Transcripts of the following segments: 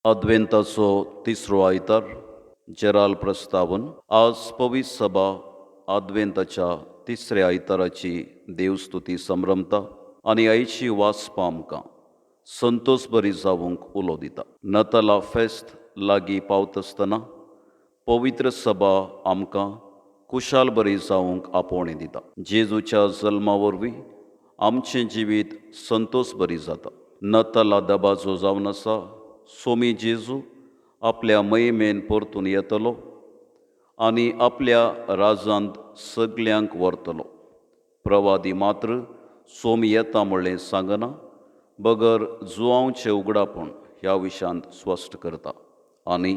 अद्वेंताचो तिसरो आयतार जेराल प्रस्तावन. आज पवित्र सभा आद्वेंताच्या तिसऱ्या आयताराची देवस्तुती संभ्रमता आनी आयची वाचपां आमकां संतोस बरी जावंक उलो दिता. नताला फेस्त लागीं पावतासतना पवित्र सभा आमकां कुशाल बरी जावंक आपोवणें दिता. जेजूच्या जल्मा वरवीं आमचें जिवीत संतोस बरी जाता. नताला दबाजो जावन आसा सोमी जेजू आपल्या महिमेन परतून येतलो आनी आपल्या राजांत सगल्यांक व्हरतलो. प्रवादी मात्र सोमी येता म्हणलें सांगना बगर जुवांवचें उगडापण ह्या विशयांत स्पश्ट करता आनी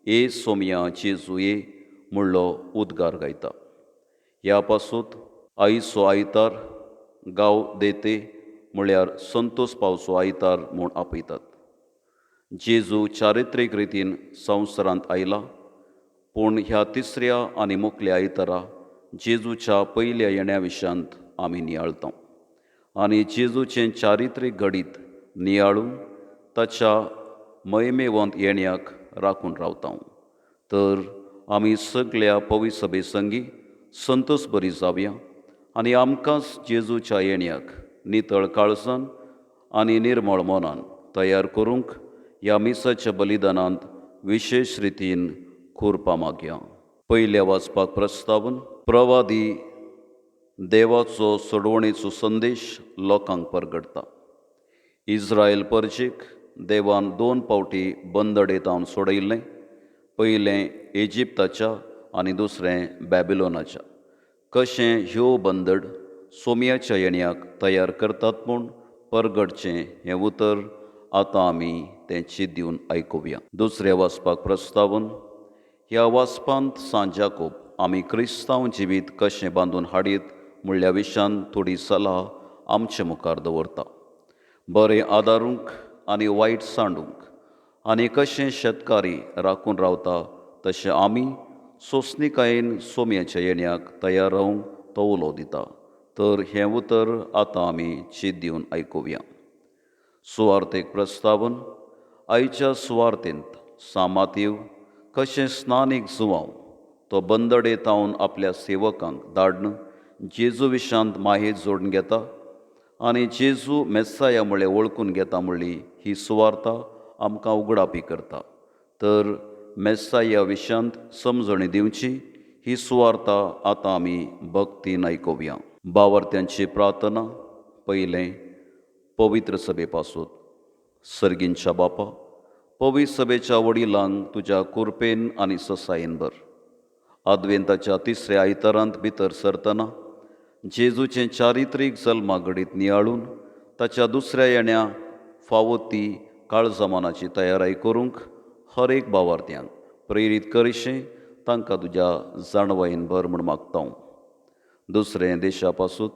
ए सोमया जेजू ये म्हणलो उद्गार गायता. ह्या पासूत आयचो आयतार गांव देते म्हळ्यार संतोस पावचो आयतार म्हूण आपयतात. जेजू चारित्रीक रितीन संवसारांत आयला, पूण ह्या तिसऱ्या आनी मुखल्या आयतारा जेजूच्या पयल्या येण्या विशयांत आमी नियाळता आनी जेजूचें चारित्रीक घडीत नियाळून ताच्या महिमेवंत येण्याक राखून रावता. तर आमी सगल्या पवित्र सभे संगी संतोस बरी जावया आनी आमकांच जेजूच्या येण्याक नितळ काळजान आनी निर्मळ मनान तयार करूंक ह्या मिसाच्या बलिदानांत विशेश रितीन खुरपा मागया. पयल्या वाचपाक प्रस्तावन. प्रवादी देवाचो सोडवणेचो संदेश लोकांक परगटता. इस्रायल परजेक देवान दोन पावटी बंदडेतावन सोडयल्लें, पयलें इजिप्ताच्या आनी दुसरें बॅबिलोनाच्या. कशें ह्यो बंदड सोमयाच्या येण्याक तयार करतात म्हूण परगटचें हें उतर आतां आमी तें चीत दिवन आयकुया. दुसऱ्या वाचपाक प्रस्तावन. ह्या वाचपांत सांत जाकोब आमी क्रिस्तांव जिवीत कशें बांदून हाडीत म्हणल्या विशयान थोडी सलाह आमचे मुखार दवरता. बरें आदारूंक आनी वायट सांडूंक आनी कशें शेतकारी राखून रावता तशें आमी सोंसणिकायेन सोम्याच्या येण्याक तयार रावंक तो उलो दिता. तर हें उतर आतां आमी चीत दिवन आयकुया. सुवार्थेक प्रस्तावन. आयच्या सुवार्थेंत सांत मातेव कशें स्नानीक जुवांव तो बंदडे तावन आपल्या सेवकांक धाडून जेजू विशांत माहेत जोडून घेता आनी जेजू मेस्साया म्हळ्ळें वळखून घेता म्हणली ही सुवार्ता आमकां उगडापी करता. तर मेस्साया विशयांत समजणी दिवची ही सुवार्ता आतां आमी भक्तीन आयकुया. बावर्त्यांची प्रार्थना. पयलें पवित्र सभे पासून. सर्गींच्या बापा, पवित्र सभेच्या वडिलांक तुज्या कुरपेन आनी ससायेन भर. आद्वेंताच्या तिसऱ्या आयतारांत भितर सरतना जेजूचें चारित्रीक जल्मा घडीत नियाळून ताच्या दुसऱ्या येण्या फावो ती काळजमानाची तयाराय करूंक हर एक बावार्थ्यांक प्रेरीत करशें तांकां तुज्या जाणवायेन भर म्हूण मागता. दुसरें देशा पासूत.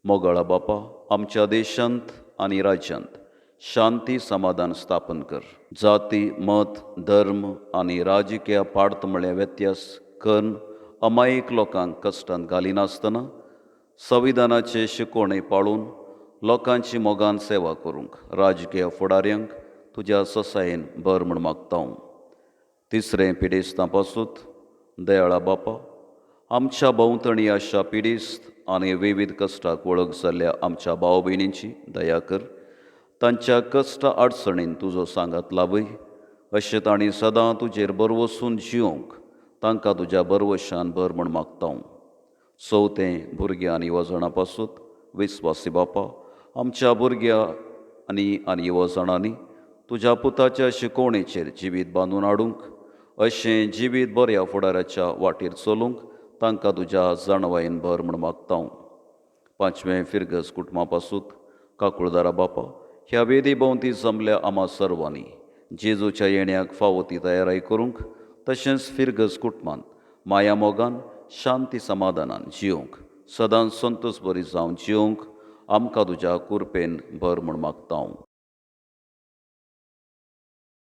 मोगाळा बापा, आमच्या देशांत आनी राज्यांत शांती समाधान स्थापन कर. जाती, मत, धर्म आनी राजकीय पार्थ म्हळ्यार व्यत्यास करून अमायीक लोकांक कश्टांत घालिनासतना संविधानाचे शिकवणे पाळून लोकांची मोगान सेवा करूंक राजकीय फुडाऱ्यांक तुज्या ससायेन भर म्हूण मागता. तिसरें पिडेस्तां पासूत. दयाळा बापा, आमच्या भोंवतणी अशा पिडेस्त आनी विविध कश्टाक वळख जाल्ल्या आमच्या भाव भयणींची दया कर. तांच्या कश्ट अडचणीन तुजो सांगात लाभय. अशें तांणी सदां तुजेर बरवसून जिवंक तांकां तुज्या बरवशान भर म्हूण मागता. चवथें भुरग्यां आनी युवजणां पासूत. विस्वासी बापा, आमच्या भुरग्यां आनी आनी युवजणांनी तुज्या पुताच्या शिकवणेचेर जिवीत बांदून हाडूंक अशें जिवीत बऱ्या फुडाराच्या वाटेर चलूंक तांकां तुज्या जाणवायेन भर म्हूण मागता. पांचवें फिरगज कुटुंबा पासूत. काकुळदारा बापा, ह्या वेदी भोंवती जमल्या आमा सर्वांनी जेजूच्या येण्याक फावो ती तयाराय करूंक तशेंच फिरगज कुटुंबांत माया मोगान शांती समाधानान जिवंक सदांच संतोस बरी जावन जिवंक आमकां तुज्या कुरपेन भर म्हूण मागता.